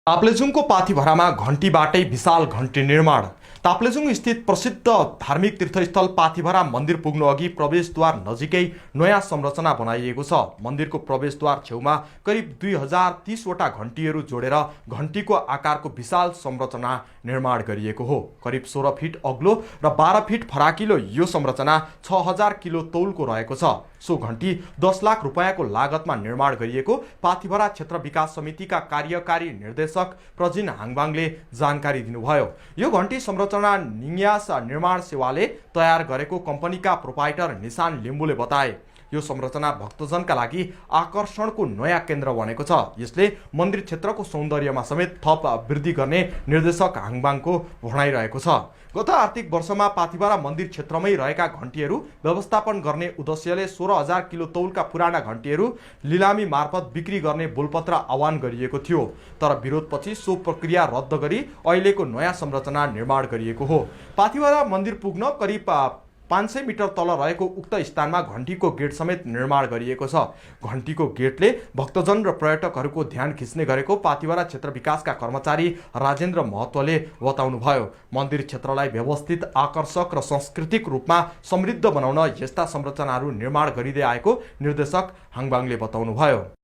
ताप्लेजुङको पाथिभरामा घण्टीबाटै विशाल घण्टी निर्माण। ताप्लेजुङ स्थित प्रसिद्ध धार्मिक तीर्थस्थल पाथिभरा मन्दिर पुग्नु अघि प्रवेशद्वार नजिकै नयाँ संरचना बनाइएको छ। मन्दिरको प्रवेशद्वार छेउमा करिब 2030 वटा घण्टीहरू जोडेर घण्टीको आकारको विशाल संरचना निर्माण गरिएको हो। करिब 16 फिट अग्लो र 12 फिट फराकिलो यो संरचना 6000 किलो तौलको रहेको छ। सो घण्टी 10 लाख रुपैयाँको लागतमा निर्माण गरिएको पाथिभरा क्षेत्र विकास समितिका कार्यकारी निर्देशक प्रजिन हाङबाङले जानकारी दिनुभयो। यो घण्टी संरचना निन्यास निर्माण सेवाले तयार गरेको कम्पनीका प्रोपाइटर निशान लिम्बुले बताए। यो संरचना भक्तजनका लागि आकर्षणको नयाँ केन्द्र बनेको छ। यसले मन्दिर क्षेत्रको सौन्दर्यमा समेत थप वृद्धि गर्ने निर्देशक हाङबाङको भनाइरहेको छ। गत आर्थिक वर्षमा पाथिभरा मन्दिर क्षेत्रमै रहेका घण्टीहरू व्यवस्थापन गर्ने उद्देश्यले 16000 किलो तौलका पुराना घण्टीहरू लिलामी मार्फत बिक्री गर्ने बोलपत्र आह्वान गरिएको थियो। तर विरोधपछि सो प्रक्रिया रद्द गरी अहिलेको नयाँ संरचना निर्माण गरिएको हो। पाथिभरा मन्दिर पुग्न करिब 500 मिटर तल रहेको उक्त स्थानमा घण्टीको गेट समेत निर्माण गरिएको छ। घण्टीको गेटले भक्तजन र पर्यटकहरूको ध्यान खिच्ने गरेको पाथिभरा क्षेत्र विकासका कर्मचारी राजेन्द्र महत्वले बताउनुभयो। मन्दिर क्षेत्रलाई व्यवस्थित, आकर्षक र सांस्कृतिक रूपमा समृद्ध बनाउन यस्ता संरचनाहरू निर्माण गरिँदै आएको निर्देशक हाङबाङले बताउनुभयो।